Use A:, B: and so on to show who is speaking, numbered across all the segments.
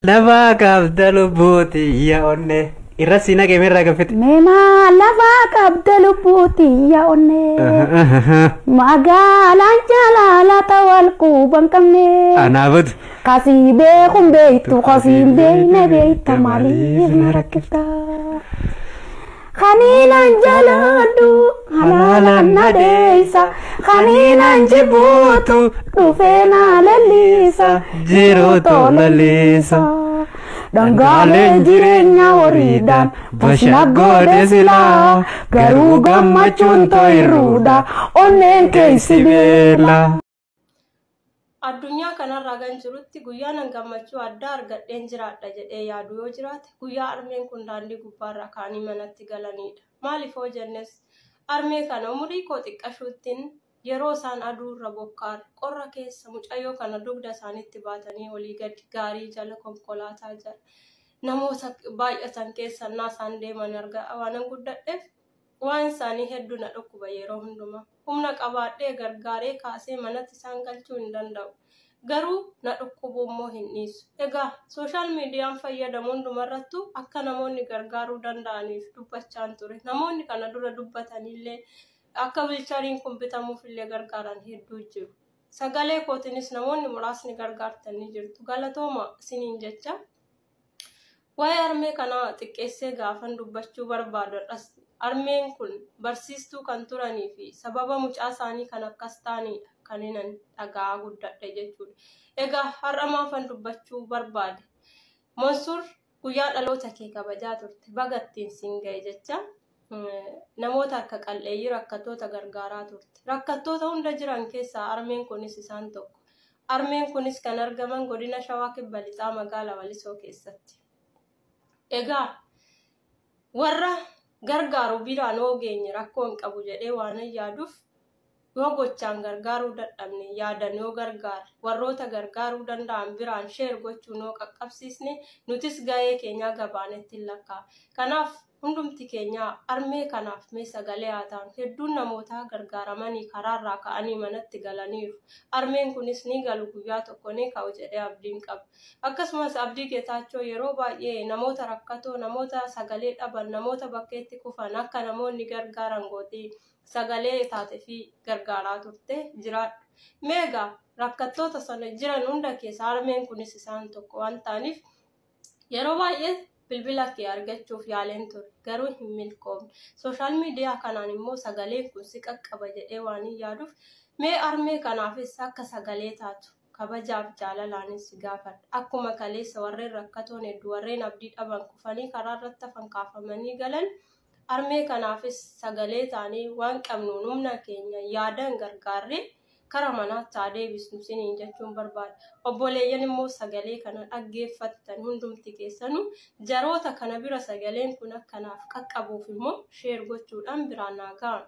A: Lafaa qabda lubbuuti yaa onnee. Irra si naqee meerraa gaffite.
B: Meemaa lafaa qabda lubbuuti yaa onnee. Magaalaan jaalala ta'u quban qabne.
A: Anaafatu.
B: Kasii beekuun beektu kasii hin beekne beekta maaliif na rakkifta. Kaniinan jaaladhu halaalaan na deessa. Kaniinan jibbuutu dhufee na lallisa.
A: Jiruutu lallisa.
B: Dhangaaleen jireenya horiidhaan bashaggoodhe silaa garuu gammachuun to'irruudha onneen keessi beela.
C: Addunyaa kanarraa kan jirutti guyyaa nan gammachuu addaa argadheen jiraadha jedhee yaadu yoo jiraate guyyaa armeen kun daandii gubbaarra kaanii manatti galanidha. Maaliif hoo jennes armee kana umurii koo xiqqashuuttiin yeroo isaan aduurra bokkaarra qorra keessa mucayyoo kana dugda isaaniitti baatanii olii gadi gaarii jala konkolaataa jala namoota baay'atan keessa naa isaan deeman argaa waanan guddadheef waan isaanii hedduu na dhukkuba yeroo hundumaa. Humna qabaadhee gargaaree kaasee manatti isaan galchuu hin danda'u. Garuu na dhukkubuu immoo hin dhiisu. Egaa sooshaal miidiyaan fayyadamu hundumarrattuu akka namoonni gargaaruu danda'aniif dubbachaan ture. Namoonni kana dura dubbatanillee akka wiilchariin kun bitamuuf illee gargaaran hedduu jiru. Sagalee kootiinis namoonni muraasni gargaartanii jirtu. Galatooma isiniin jecha. Waa'ee armee kanaa xiqqeessee gaafan dubbachuu barbaadadhas. Armeen kun barsiistuu kan turanii fi sababa mucaa isaanii kan akkas ta'anidha kan inni dhagaa guddadhe jechuudha. Egaa har'a maafan dubbachuu barbaade? Monsuur guyyaa dhaloota kee kabajaa turte baga ittiin siin ga'e jecha namoota akka qalleeyyii rakkattoota gargaaraa turte. Rakkattoota hunda jiran keessaa armeen kunis isaan tokko. Armeen kunis kan argaman godina Shawaa Kibba Lixaa magaalaa Walisoo keessatti. Egaa warra gargaaru biraan hoo geenye rakkoo hin qabu jedhee waan yaaduuf yoo gochaan gargaaruu dadhabne yaadan yoo gargaarre warroota gargaaruu danda'an biraan sheer gochuun yoo qaqqabsiisne nutis gahee keenyaa gabaanetti hin lakkaa'a. Kanaaf hundumti keenyaa armee kanaaf mee sagalee haa ta'an. Hedduun namootaa gargaaramanii karaarraa ka'anii manatti galaniiru. Armeen kunis ni galu guyyaa tokko ni ka'u jedhee abdiin qaba. Akkasumas Abdii Geetaachoo yeroo baay'ee namoota rakkatoo, namoota sagalee dhaban, namoota bakkeetti kufan akka namoonni gargaaran gootee sagalee taatee fi gargaaraa turte jiraadhu. Mee egaa rakkattoota sana jiran hunda keessa armeen kunis isaan tokko waan ta'aniif yeroo baay'ee bilbila kee argachuuf yaaleen ture garuu hin milkoomne. Sooshaal miidiyaa kanaan immoo sagaleen kun si qaqqaba jedhee waan hin yaaduuf mee armee kanaafis akka sagalee taatu kabajaaf jaalalaanis si gaafadha. Akkuma kaleessa warreen rakkatoon hedduu warreen abdii dhaban kufanii karaa irratti hafan kaafamanii galan armee kanaafis sagalee taanee waan qabnuun humna keenya yaadan gargaarree kara manaatti haa deebisnu isiniin jechuun barbaada. Obboleeyyan immoo sagalee kana dhaggeeffattan hundumti keessanuu jaroota kana bira sagaleen kun akkanaaf qaqqabuuf immoo sheer gochuudhaan biraan naa ga'an.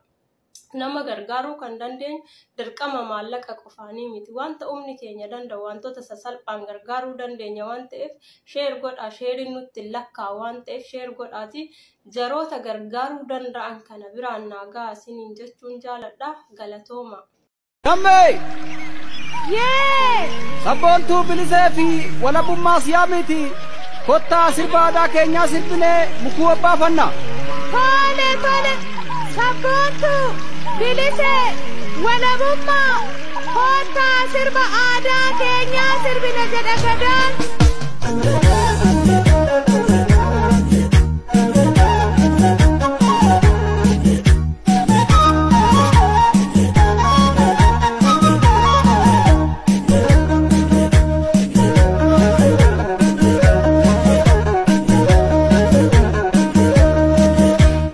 C: Nama gargaaruu kan dandeenyu dirqama maallaqa qofaanii miti. Wanta humni keenya danda'u wantoota sasalphaan gargaaruu dandeenya waan ta'eef sheer godhaa, sheeriin nutti lakkaa'u waan ta'eef sheer godhaati jaroota gargaaruu danda'an kana biraan naa ga'a isiniin jechuun jaaladha. Galatooma.
D: Gammee!
E: Yee!
D: Sabboontuu bilisee fi walabummaa siyaamiiti. Kottaa sirba aadaa keenyaa sirbinee mukuu abbaafanna.
E: Tole tole! Sabboontuu bilisee walabummaa kottaa sirba aadaa keenyaa sirbina jedha gadaan.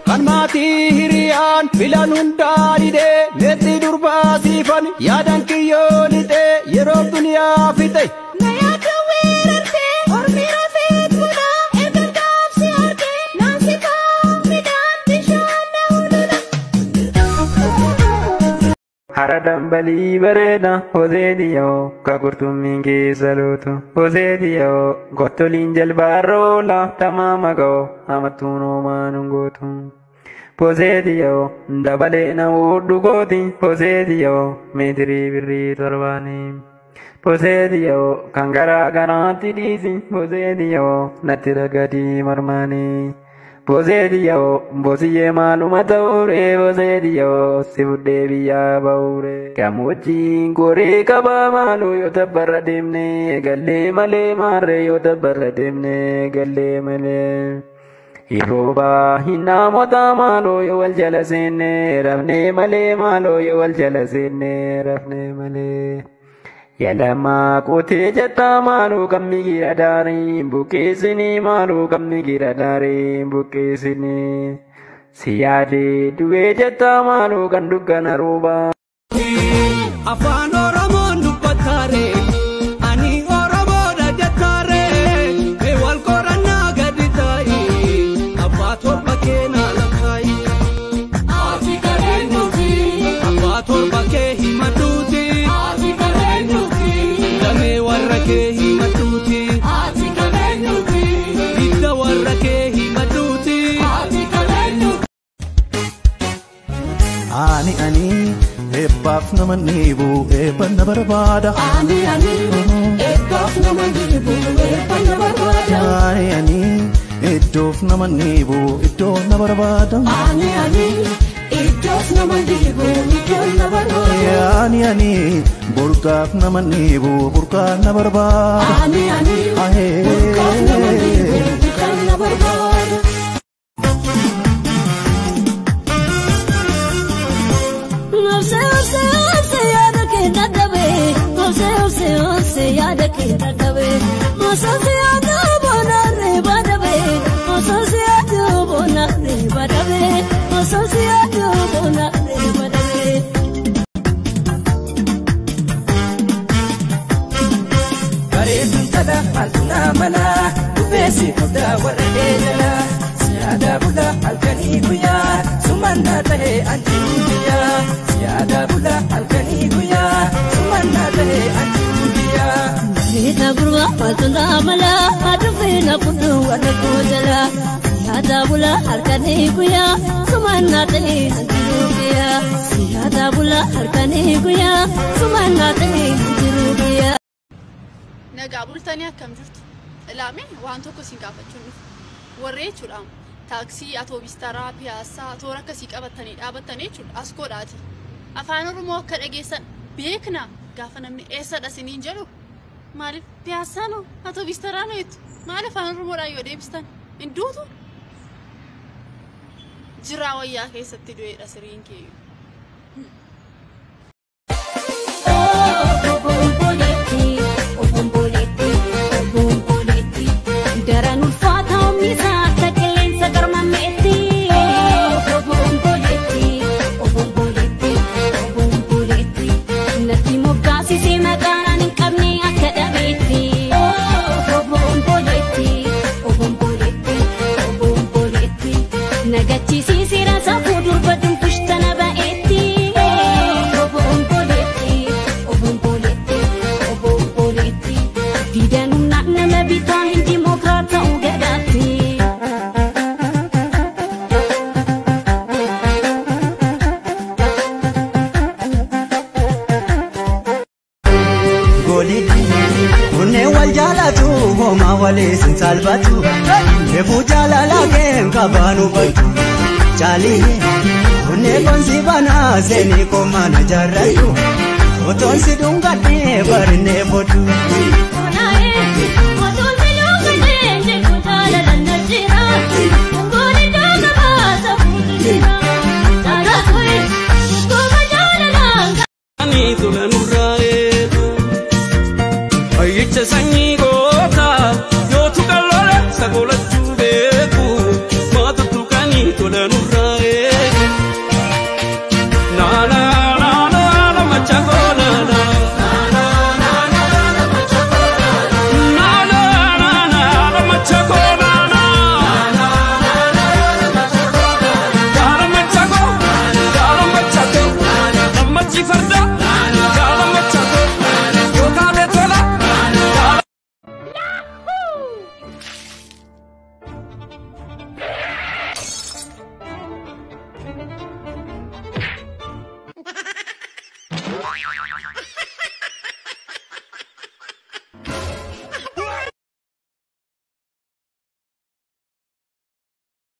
D: Kan maatii hiriyaan filan hundaa didee meexxii durbaa siifan yaadan kiyyoo lixee yeroo duniyaa fixe.
E: Na yaaddu weerartee ormi rafeet bulaa erga gaabsi argee naan si midhaan bishaan na ulula.
A: Hara dambalii bareeda hoseediyoo ka qurxummiin keessa lootu hoseediyoo gottoliin jalbaarra oola tamaama ga'oo hamattuun hoomaan hin gootu. Hoseediyoo dabalee na hodhu gooti hoseediyoo meetirii birrii torbaanii.
F: Boseetiyoo kan garaa garaatti dhiisi boseetiyoo natti ragadii marmaanii. Boseetiyoo bosiyyee maaluma ta'uuree boseetiyoo si fuddee biyyaa ba'uuree. Gammoojjiin koree qabaa maaloo yoo tabbarra deemne gallee malee maarree yoo tabbarra deemne gallee malee. Hirroobaa hin naamota maaloo yoo wal jala seenne rafnee malee maaloo yoo wal jala seenne rafnee malee. Yalamaa qotee jettaa maaloo kan migira daarii buqqeessinii maaloo kan migira daarii buqqeessinii. Si yaadee du'ee jettaa maaloo kan dukkana roobaa.
D: Afaan Oromoon dubbataare ani Oromoodha jettaare mee wal qorannaa gadi taa'i abbaa torba keenaa lakkaa'i. Ati qabeenyuuti. Abbaa torba kee himadhuuti. Ati qabeenyuuti. Damee warra kee himadhuuti. Ati qabeenyuuti. Hidda warra kee himadhuuti. Ati qabeenyuuti.
G: Ani ani eebbaaf nama dhiibu eebba na barbaada.
E: Ani ani eebbaaf nama dhiibu eebba na barbaada.
G: Ani ani iddoof nama dhiibu iddoo na barbaada.
E: Ani ani iddoof nama dhiibu iddoo na barbaada.
G: Ani ani burqaaf nama dhiibu burqaa na barbaada.
E: Ani ani burqaaf nama dhiibu burqaa na barbaada.
H: Obse obse obse yaada kee dadhabe obse obse obse yaada kee dadhabe osoo yaada bonaarree badabe osoo yaada bonaarree badabe osoo yaada bonaarree badabe.
D: Bareeduun tala maaltu mala dhufeessi furdaa warra eegala siyaada bula halkanii guyyaa sumannaa ta'ee anjiru biyyaa siyaada bula halkanii guyyaa sumannaa ta'ee anjiru biyyaa.
H: Bareeda gurbaa maaltu mala dhufee na fudhu warra koo jala siyaada bula halkanii guyyaa sumannaa ta'ee anjiru biyyaa siyaada bula halkanii guyyaa sumannaa ta'ee anjiru biyyaa.
I: Nagaa bultanii akkam jirtu? Ilaame waan tokko siin gaafachuun dhufu. Warree jechuudha taaksii, atoobis taraa, piyaassaa, toora akkasii qabatanii dhaabatanii jechuudha as godhaati. Afaan Oromoo akka dhageessan beekna gaafa namni eessadha isiniin jedhu maaliif piyaassaa noo atoobis taraa noo jettu maal afaan Oromoodhaan yoo deebistan hin duutu? Jiraa wayyaa keessatti du'eedha siriin keeyyuu.
H: Daran ulfaata oomisha akka qilleensa garmameetti. Obomboleetti, obomboleetti, obomboleetti. Natti moggaasisee maqaan ani hin qabne akka dhabeetti. Obomboleetti, obomboleetti, obomboleetti. Nagachiisiseera safuu durba dunfishtana ba'eetti. Obomboleetti, obomboleetti, obomboleetti. Diidanuu nama bitaa hin dimokiraata gadaatti.
D: Kunneen wal jaalatu homaa waliis hin salphatu. Reefuu jaalalaa keen qabaan hubatu. Caalii kunneen konsi banaa seenii komaan jaarratu. Otoon si dhungadhee barinnee fodhu.